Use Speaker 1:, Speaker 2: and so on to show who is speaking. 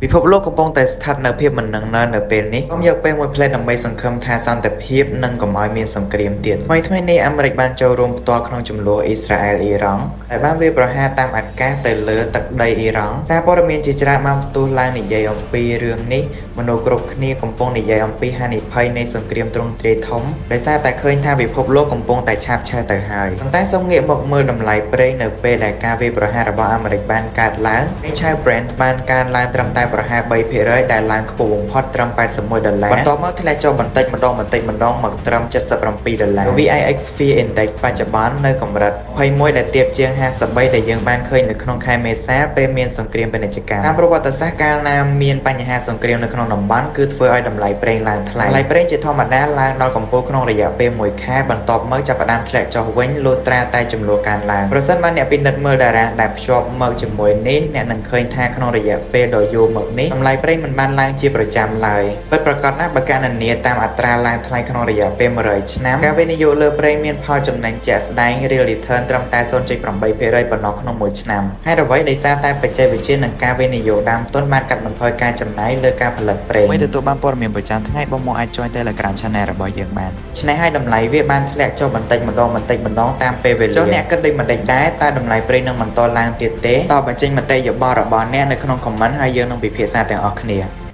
Speaker 1: ពិភពលោកកំពុងតែស្ថិតនៅភាពមិននឹងនៅនៅពេលនេះសូមយកពេលមួយភ្លែតដើម្បីសង្ឃឹមថាសន្តិភាពនិងកុំឲ្យមានសង្គ្រាមទៀតថ្មីថ្មីនេះអាមេរិកបានចូលរួមផ្ទាល់ក្នុងជម្លោះអ៊ីស្រាអែលអ៊ីរ៉ង់ដែលបានវាយប្រហារតាមអាកាសទៅលើទឹកដីអ៊ីរ៉ង់សារព័ត៌មានជាច្រើនបានផ្ទុះឡើងនិយាយអំពីរឿងនេះមនុស្សគ្រប់គ្នាកំពុងនិយាយអំពីហានិភ័យនៃសង្គ្រាមទ្រង់ទ្រាយធំដោយសារតែឃើញថាពិភពលោកកំពុងតែឆាបឆេះទៅហើយប៉ុន្តែសូមងាកមកមើលតម្លៃប្រេងនៅពេលដែលការវាយប្រហាររបស់អាមេរិកបានកើតឡើងប្រេងឆៅ Brent បានកើនឡើងត្រឹមតែប្រហែល3%ដែលឡើងខ្ពស់បំផុតត្រឹម81ដុល្លារបន្ទាប់មកធ្លាក់ចុះបន្តិចម្ដងបន្តិចម្ដងមកត្រឹម77ដុល្លារ VIX Fear Index បច្ចុប្បន្ននៅកម្រិត21ដែលទាបជាង53ដែលយើងបានឃើញនៅក្នុងខែមេសាពេលមានសង្គ្រាមពាណិជ្ជកម្មតាមប្រវត្តិសាស្ត្រកាលណាមានបញ្ហាសង្គ្រាមនៅក្នុងតំបន់គឺធ្វើឲ្យតម្លៃប្រេងឡើងថ្លៃតម្លៃប្រេងជាធម្មតាឡើងដល់កម្ពស់ក្នុងរយៈពេល1ខែបន្ទាប់មកចាប់ផ្ដើមធ្លាក់ចុះវិញលុះត្រាតែចំនួនកើនឡើងប្រសិនបើអ្នកពិនិត្យមើលតារាងដែលភ្ជាប់មកជាមួយនេះអ្នកនឹងឃើញថាក្នុងរយៈពេលដ៏យូរមកនេះតម្លៃប្រេងមិនបានឡើងជាប្រចាំឡើយពិតប្រាកដណាស់បើកណនាតាមអត្រាឡើងថ្លៃក្នុងរយៈពេល100ឆ្នាំការវិនិយោគលើប្រេងមានផលចំណេញជាក់ស្ដែង real return ត្រឹមតែ0.8%ប៉ុណ្ណោះក្នុងមួយឆ្នាំហេតុអ្វីដោយសារតែបច្ចេកវិទ្យានិងការវិនិយោគដើមទុនបានកាត់បន្ថយការចំណាយលើការផលិតប្រេងដើម្បីទទួលបានព័ត៌មានប្រចាំថ្ងៃបងមកអាច join Telegram Channel របស់យើងបានឆ្នេះហើយតម្លៃវាបានធ្លាក់ចុះបន្តិចម្ដងបន្តិចម្ដងតាមពេលវេលាចុះអ្នកគិតដូចម្ដេចដែរតើតម្លៃប្រេងនឹងបន្តឡើងទៀតទេតបបញ្ចេញមតិយោបល់របស់អ្នកនៅក្នុង comment ហើយយើងនឹងពិភាក្សាទាំងអស់គ្នា។